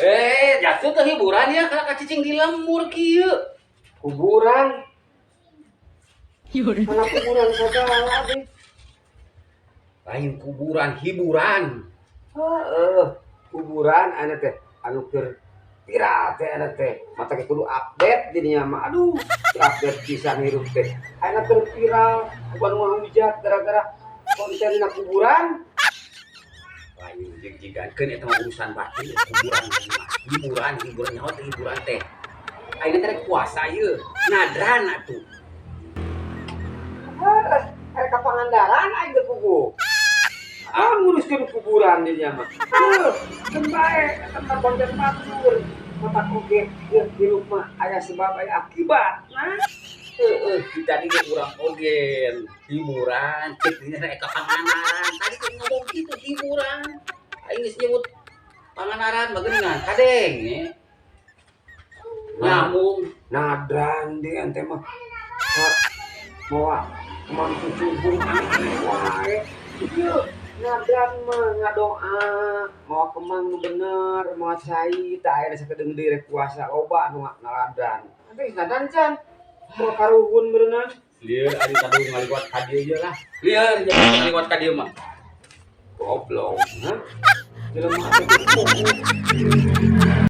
Eh, jatuh teh hiburan ya kalau cicing di lembur kieu. Kuburan. Mana kuburan segala deh. Lain kuburan, hiburan. Heeh, kuburan anu teh anu keur viral teh anu teh. Mata ge kudu update dirinya mah. Aduh, update pisan hirup teh. Ayeuna keur viral, bukan ngahujat gara-gara konten na kuburan. Lain jig-jigankeun eta mah urusan batin kuburan mah. Hiburan, hiburan nyaho teh hiburan teh. Ayeuna teh rek puasa ieu. Nadran atuh. Heeh, rek ka Pangandaran aing teh puguh. Ah, nguruskeun kuburan dirinya mah. Heuh, keun bae eta mah konten batur. Mata oge ieu hirup mah aya sebab aya akibat. Nah, Heeh, di tadi ge urang oge hiburan, cek dinya rek ka Pangandaran. Tadi teh ngomong kitu hiburan. Aing geus nyebut Pangandaran mah geuningan kadeng ye. Nyambung. Nadran di ente mah. Mawa kemana cucubung aneh wae. Ieu nadran mah ngadoa, mawa kemang nu bener, mawa cai, tah aya sakedeung deui rek puasa loba nu ngaladran. Ente geus nadran can? Mawa karuhun berenang. Lieur ari kadu ngaliwat ka dieu ieu lah. Lieur jeung ngaliwat ka dieu mah. Goblok, ha? Jelema teh.